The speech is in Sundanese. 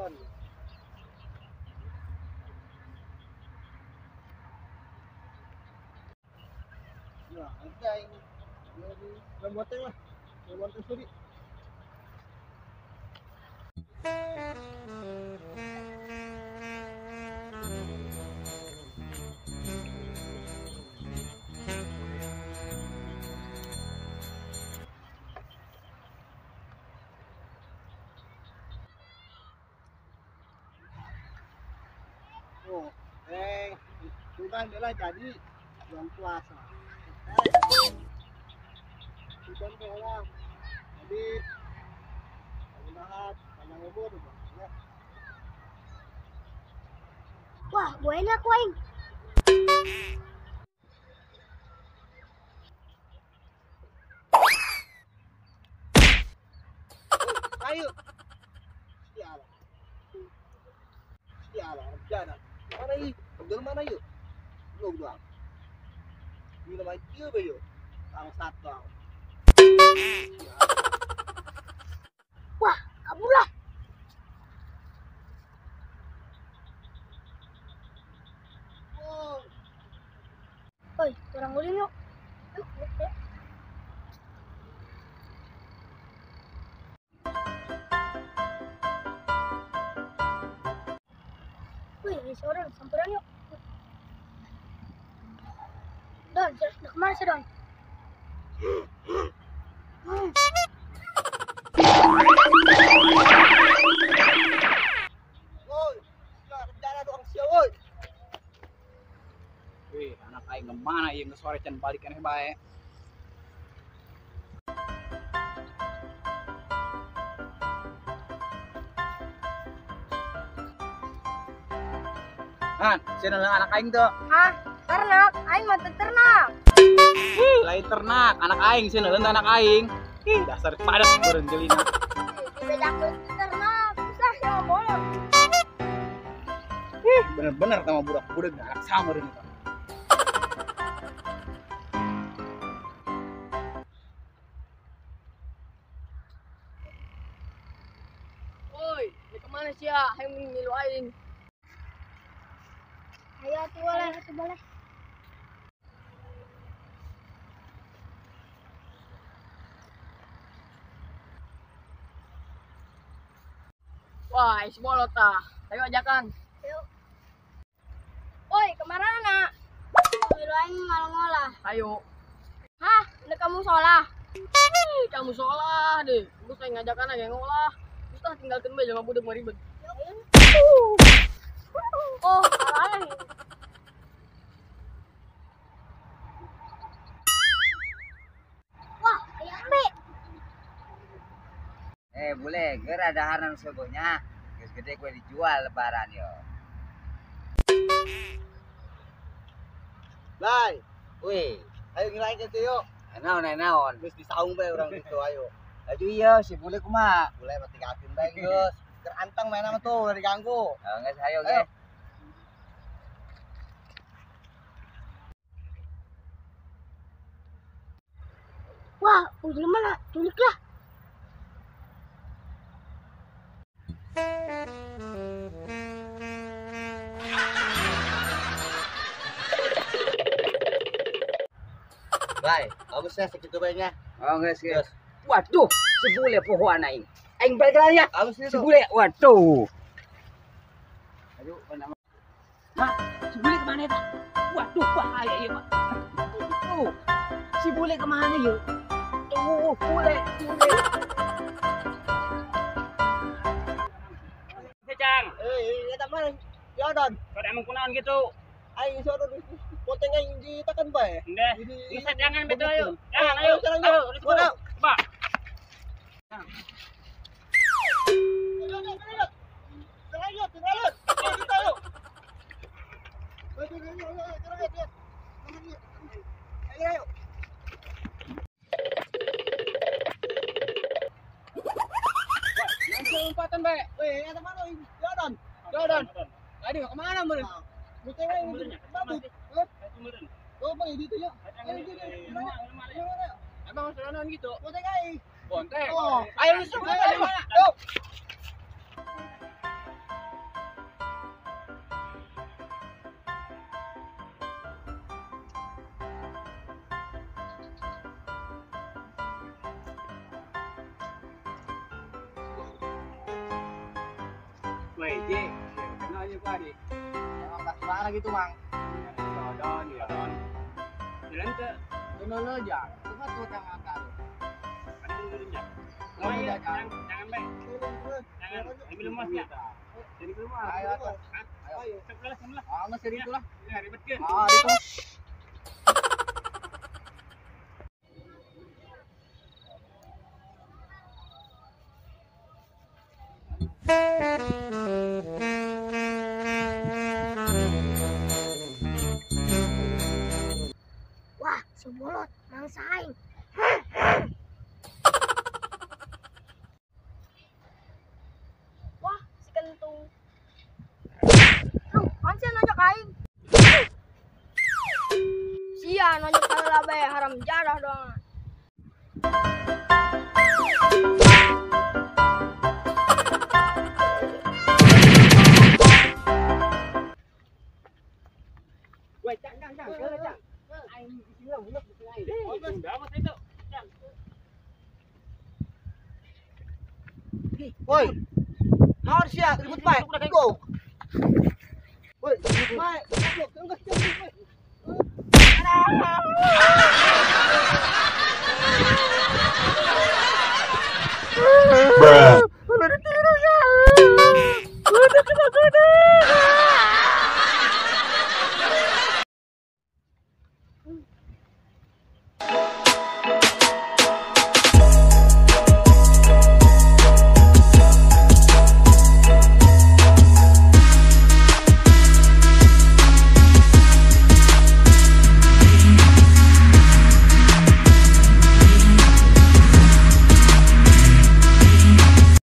Don. Nah, nanti aing bonteng lah. Bonteng suri. Oh, bukan adalah jadi bulan puasa. Bukan tolong. Jadi mudah-mudahan panjang umur ya. Wah, buahnya aku aing. Ayo. Sial. Sial, rencana. Mana yuk? Dari mana yuk? Belum doang. Minum aja be yuk. Bangsat doang. Wah, kaburlah. Oi, orang ulin yuk. Yuk, yuk. Wih, ini seorang samperan yuk. Don, udah kemana sih Don? Woi, rencana doang sia woi. Wih, anak aing kemana ieu geus sore can balik keneh bae. Han, sini anak aing tuh. Hah? Ternak? Aing mah ternak. Lain ternak, anak aing sini anak aing. Ih, dasar padat beureun jelina. Dibedakeun ternak, susah ya ngomong. Ih, bener-bener sama budak-budak anak sama ini. Woi, ini kemana sih ya? Ayo ngilu aing. Ayo atuh boleh, atuh boleh. Wah, is bolot tah. Ayo ajakan. Ayo. Woi, kemana nak? Ngilu aing malah ngolah. Ayo. Hah, udah kamu sholah? Ih, kamu sholah deh. Gue kayak ngajakan aja ngolah. Terus tah tinggalkan bae sama budak mau ribet. Oh, salah. Wah, ayam be. Boleh, geura daharan sogonya. Geus gede gue dijual lebaran yo. Lai, wih, ayo ngilain ke yuk. Naon naon. Geus disaung bae urang gitu ayo. Aduh iya, si bule kumaha? Bule mah tinggalkeun bae geus. Keur anteng main mah tuh udah diganggu. Oh, geus ayo ge. Wah, udah mana? Culik lah. Lai, bagusnya segitu baiknya. Oh, geus geus. Waduh, si bule pohoan aing. Aing balik lagi ya. Bagus si bule, waduh. Aduh, mana? Hah, si bule kemana eta? Waduh, bahaya ieu mah. Tuh, si bule kemana yuk? Tuh, bule, bule. Cang. Eta mah Yodon. Kada emang kunaon gitu. Aing sodon poteng aing ditekan bae. Ndeh. Geus jangan betul ayo. Jangan ayo. Ayo, coba. Ayo. Lompatan bae. Weh, eta mana Yodon? Yodon. Tadi mau kemana meureun? Buteng aing mabuk. Oh, bang itu ya. Emang masalah gitu. Bonteng aing. Bonteng. Oh. Ayo lu suruh mana? Ayo. aja Pak Adi. Emang tak gimana gitu, Mang. Dodon, dodon. Jalan ke Dulu aja. Coba tuh tangan kali. ada dulunya. Oh iya, jangan jangan baik. Jangan ambil emasnya. Jadi ke rumah. Ayo, ayo. Ayo. Sebelah sebelah. Ah, masih itu lah. Ya, ribet ke. Ah, itu. Wah, si bolot mangsa aing. Wah, si kentung. Lu, kan sia nonjok aing. Sia nonjok heula bae haram jadah doang. Woi, cang cang cang, ke cang. Aing di sini lah, bulek di sini aing. Berapa itu? Woi. Naon sia ribut bae. Go. Woi, ribut bae. Goblok, enggak sia ribut bae. Bruh. Udah ditiru ya. Udah kena goda.